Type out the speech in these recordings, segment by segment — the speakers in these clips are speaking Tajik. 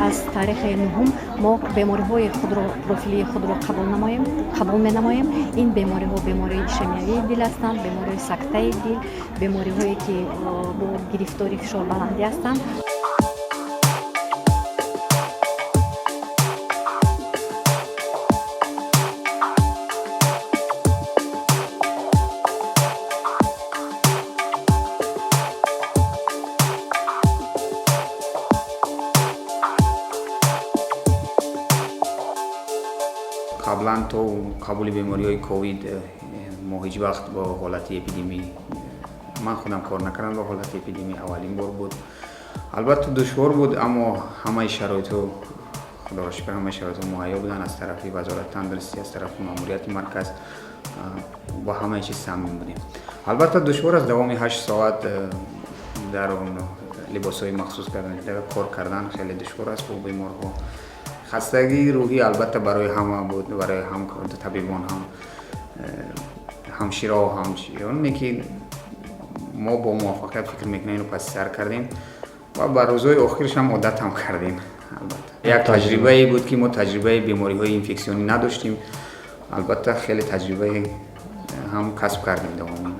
Аз таърихи нуҳум мо бемориҳои худро, профилии худро қабул менамоем. Ин бемориҳо бемории ишемиявии дил ҳастанд, бемориҳои сактаи дил, бемориҳое ки бо гирифтори фишорбаландӣ ҳастанд. Қаблан то қабули бемориҳои ковид мо ҳеҷ вақт бо ҳолати эпидемӣ, ман худам кор накардам бо ҳолати эпидемӣ, аввалин бор буд. Албатта, душвор буд, аммо ҳамаи шароитҳо, худоро шукр, ҳамаи шароитҳо муҳайё буданд аз тарафи Вазорати тандурустӣ, аз тарафи маъмурияти марказ, бо ҳамаи чиз таъмин будем. Албатта, душвор аст, давоми 8 соат дар либосҳои махсус кор кардан хеле душвор аст бо беморҳо. Хастагии рӯҳӣ, албатта, барои ҳама буд, барои ҳам табибон, ҳам ҳамшираҳо, ҳам лекин мо бо муваффақият, фикр мекунем, инро паси сар кардем ва ба рӯзҳои охираш ҳам одат ҳам кардем. Албатта, як таҷрибае буд, ки мо таҷрибаи бемориҳои инфексионӣ надоштем. Албатта, хеле таҷрибаи ҳам касб кардем давоми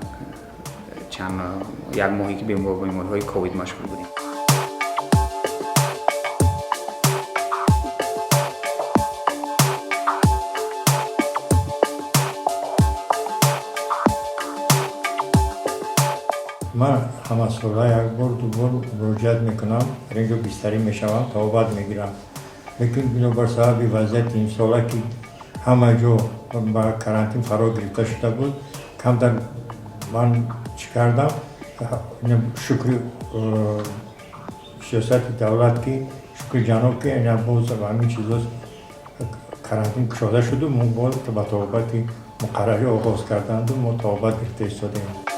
чанд як моҳе, ки бо бемориҳои ковид машғул будем. Ман ҳамасола як бор, ду бор муроҷиат мекунам, дар ин ҷо бистарӣ мешавам, табобат мегирам. Лекин бинобар сабаби вазъияти имсола, ки ҳама ҷо ба карантин фаро гирифта шуда буд, камтар ман чӣ кардам. Шукри сиёсати давлат, ки шукри ҷаноб, ки боз ҳамин чизо карантин кушода шуду, мо боз ба табобати муқаррарӣ оғоз карданду мо табобат гирифта истодаем.